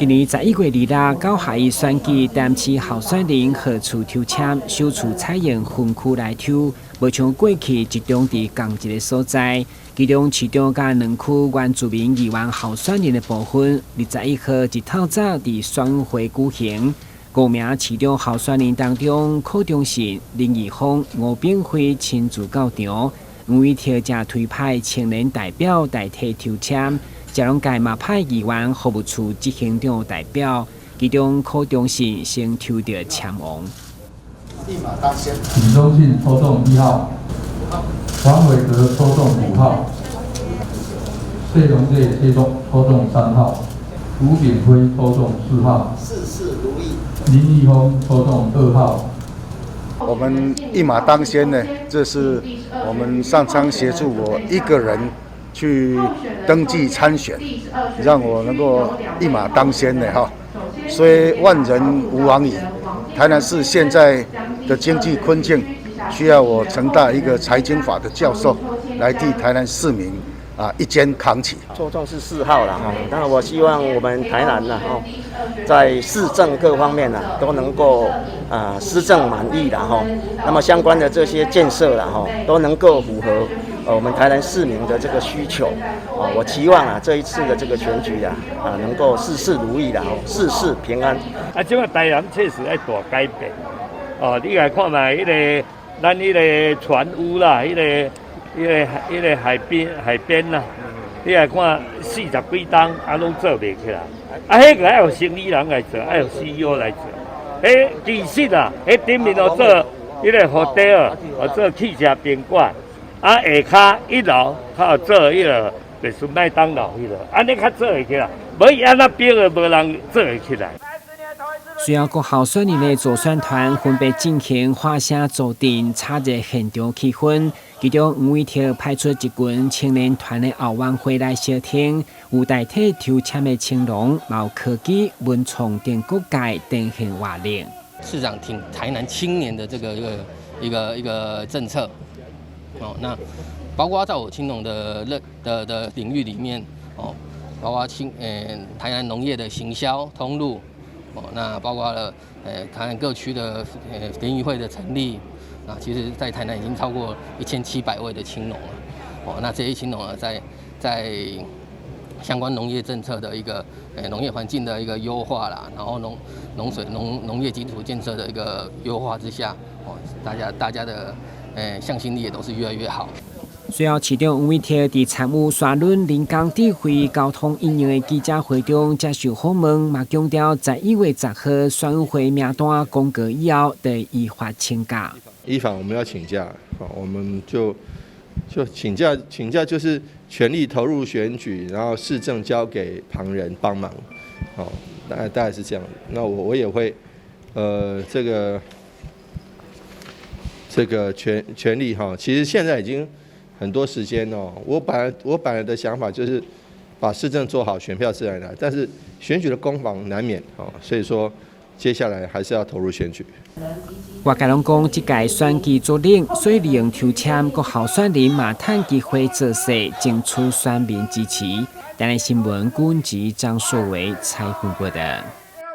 今年11月26九合一選舉，台南市候選人賀厝抽籤，首次採用分區來抽，無像過去集中佇仝一个所在。其中市長佮兩區原住民議員候選人的部分，21號一透早佇選委會舉行。五名市長候選人當中，柯中信、林義峰、吳炳輝親自到場，黃偉哲則推派青年代表代替抽籤。食農界嘛派議員服務處執行長代表，其中柯中信先抽著籤王。一馬當先。李忠信抽中1號，黃偉哲抽中5號，謝龍介抽中3號，吳炳輝抽中4號，事事如意。林義峰抽中2號。我們一馬當先呢，這是我們上蒼協助我一個人去登記參選，讓我能夠一馬當先的哈。雖萬人吾往矣。台南市現在的經濟困境，需要我成大一個財經法的教授來替台南市民啊一肩扛起。抽中是4號了哈，當然我希望我們台南呢哈，在市政各方面呢都能夠啊施政滿意了哈，那麼相關的這些建設了哈都能夠符合我們台南市民的這個需求啊，我期望啊這一次的這個選舉啊啊能夠事事如意啦，事事平安。啊，這擺台南確實愛大改變哦，你來看覓彼个咱彼个船屋啦，彼个彼个彼个海邊啦，你來看40幾棟啊，攏做袂起來。啊，彼个愛予生意人來做，愛予 CEO 來做。彼其實啊，彼頂面哦做彼个 hotel，哦做汽車賓館。啊，下跤一樓較有做彼个，就是麥當勞彼个，按呢較做會起來，無伊按怎逼的，無人做會起來。隨後，各候選人的助選團分別進行喊聲助陣，炒熱現場氣氛。其中，黃偉哲派出一群青年團的後援會來相挺，有代替抽籤的青農，嘛有科技、文創等各界展現活力。市長挺台南青年的這個一個政策。哦，那包括在我青農的認的的領域裡面，哦，包括台南農業的行銷通路，哦，那包括了台南各區的聯誼會的成立，啊，其實在台南已經超過1700位的青農了，哦，那這些青農啊，在相關農業政策的一個農業環境的一個優化啦，然後農農水農農業基礎建設的一個優化之下，哦，大家的向心力也都是越來越好。隨後，市長黃偉哲佇參與沙崙人工智慧交通應用的記者會中接受訪問，嘛強調11月10號選委會名單公告以後，就依法請假。依法我們要請假，我們就請假，請假就是全力投入選舉，然後市政交給旁人幫忙，哦，大概是這樣。那我也會，這個全力哈，其實現在已經很多時間哦。我本來的想法就是把市政做好，選票自然來。但是選舉的攻防難免哦，所以說接下來還是要投入選舉。外界攏講，這屆選舉作冷，所以利用抽籤，各候選人嘛趁機會造勢，爭取選民支持。台南新聞，軍籍張碩偉採訪報道。